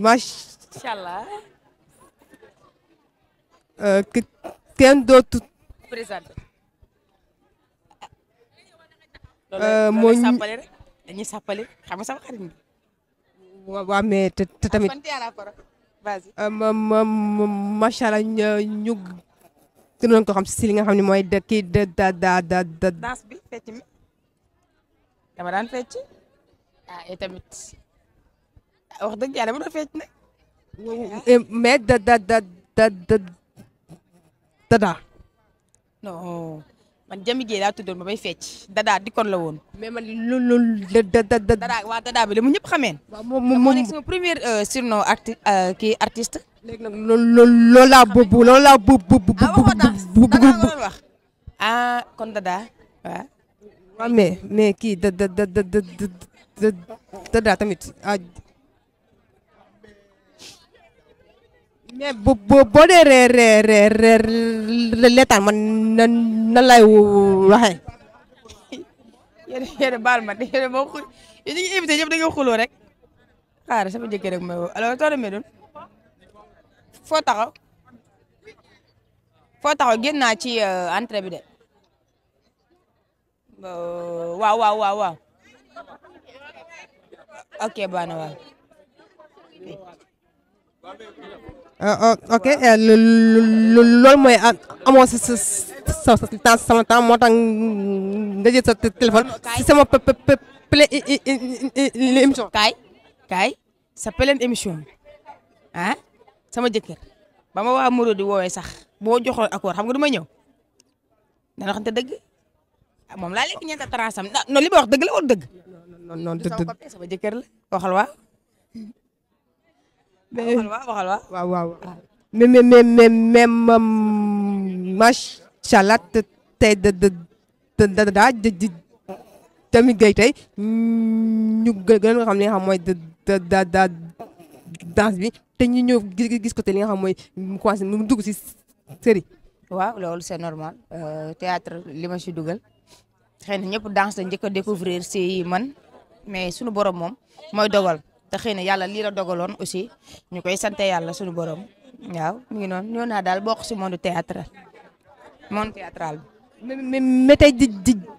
macha allah. kenn dootu. présenté. moo loolu sàppale rek dañuy sàppale xam nga sama xarit bi. waaw mais te tamit. macha allah ñu gënoon ko xam si li nga xam ne mooy kii danse bi fecc mi dama daan fecc et tamit wax dëgg yàlla dama doon fecc nag. mais dada. non man Jami Gueye laa tuddoon ba may fecc dada dikkoon la woon. mais man loolu dada waa dada bi la mu ñëpp xameen. waaw moo nekk sama premier surnom artiste. léegi nag loolu laa bëgg loolu laa wax. ah kon dada waaw. waaw mais kii dada tamit mais boo dee reer leetaan man nan lay waxee. yéen baal ma yéen moo xul yéen ñu ngi invité ñëpp da nga xuloo rek xaaral sama jëkkër rek may woo alors too demee doon foo taxaw génn naa ci entrée bi de waaw ok baax na waaw. ok loolu mooy amoo sama temps moo tax nga jël sa téléphone si sama émission. kaay sa pleine émission ah sama jëkkër ba ma waa Moreau di woowee sax boo joxoon accord xam nga du ma ñëw dana waxante dëgg moom laa lekk ñeenta transam non li ma wax dëgg la woon dëgg. non dëgg sama jëkkër la waxal waa. waxal waa. waaw mais macha allah tey daa Jami Gueye tey ñu gën a xam li nga xam mooy danse bi te ñu ñëw gis ko te li nga xam mooy mu commencé mu dugg si série. waaw loolu c'est normal théâtre li ma si dugal xëy na ñëpp danse la njëkk a découvrir si man mais sunu borom moom mooy dogal. te xëy na yàlla lii la dogaloon aussi ñu koy sante yàlla suñu borom waaw mu ngi noonu ñëw naa daal bokk si monde théâtral bi. mais tey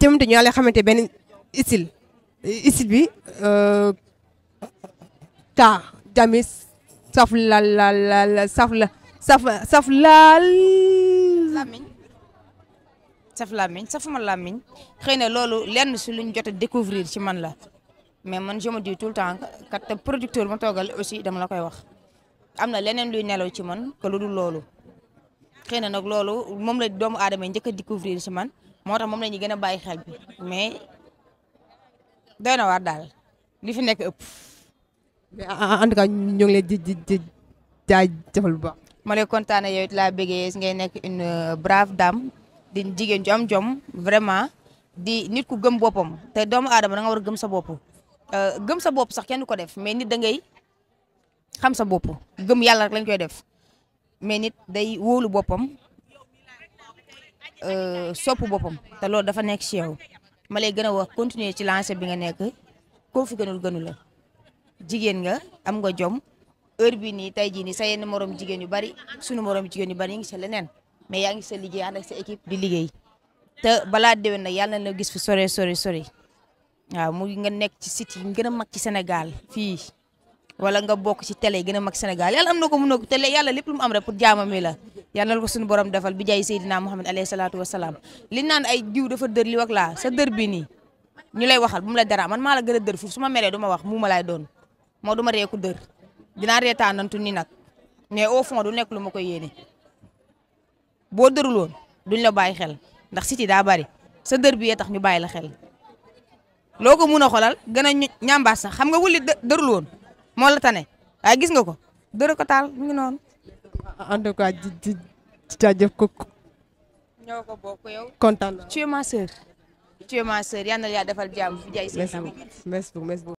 jëmante ñu yàlla xamante benn style bi Jami saf laal. lamiñ safuma lamiñ xëy na loolu lenn si luñ jot a découvrir ci man la. mais man je me dis tout le temps kat producteur ma toogal aussi dama la koy wax am na leneen luy nelaw ci man que lu dul loolu xëy na nag loolu moom la doomu aadama yi njëkk a découvrir ci man moo tax moom la ñu gën a bàyyi xel bi mais doy na waar daal li fi nekk ëpp. mais en tout cas ñu ngi leen di jaajëfal bu baax. ma lay kontaanee yow it laa bëggee ngay nekk une brave dame di jigéen ju am jom vraiment di nit ku gëm boppam te doomu aadama da nga war a gëm sa bopp. gëm sa bopp sax kenn du ko def mais nit da ngay xam sa bopp gëm yàlla rek lañ koy def mais nit day wóolu boppam sopp boppam te loolu dafa nekk ci yow ma lay gën a wax continuer ci lancé bi nga nekk koo fi gënul gënu la jigéen nga am nga jom heure bi nii tey jii nii sa yenn morom jigéen yu bari sunu morom jigéen yu bari ñu ngi sa leneen mais yaa ngi sa liggéey ànd ak sa équipe di liggéey te balaa déwén nag yàlla na la gis fi sori waaw mu nga nekk ci site yi gën a mag ci Sénégal fii wala nga bokk ci télé yi gën a mag Sénégal yàlla am na ko mun na ko télé yàlla lépp lu mu am rek pour jaamam mi la yàlla na ko suñu borom defal bi jaay Seydina Muhammad alayhi salaatu wasalaam li naan ay diw dafa dër li wax laa sa dër bi nii ñu lay waxal bu mu la dara man maa la gën a dër foofu su ma meree du ma wax mu ma laay doon moo du ma reeku dër dinaa reetaanantu ni nag mais au fond du nekk lu ma koy yéene boo dërul woon duñ la bàyyi xel ndax site yi daa bari sa dër bi yee tax ñu bàyyi la xel loo ko mun a xolal gën a ñambaas sax xam nga wuli dërul woon moo la tane waaye gis nga ko dër ko taal mu ngi noonu. en tout cas jaajëf ko. ñoo ko bokk yow. kontaan naa. tu es ma sœur. yal na yaa defal jàmm fi jaay. merci beaucoup.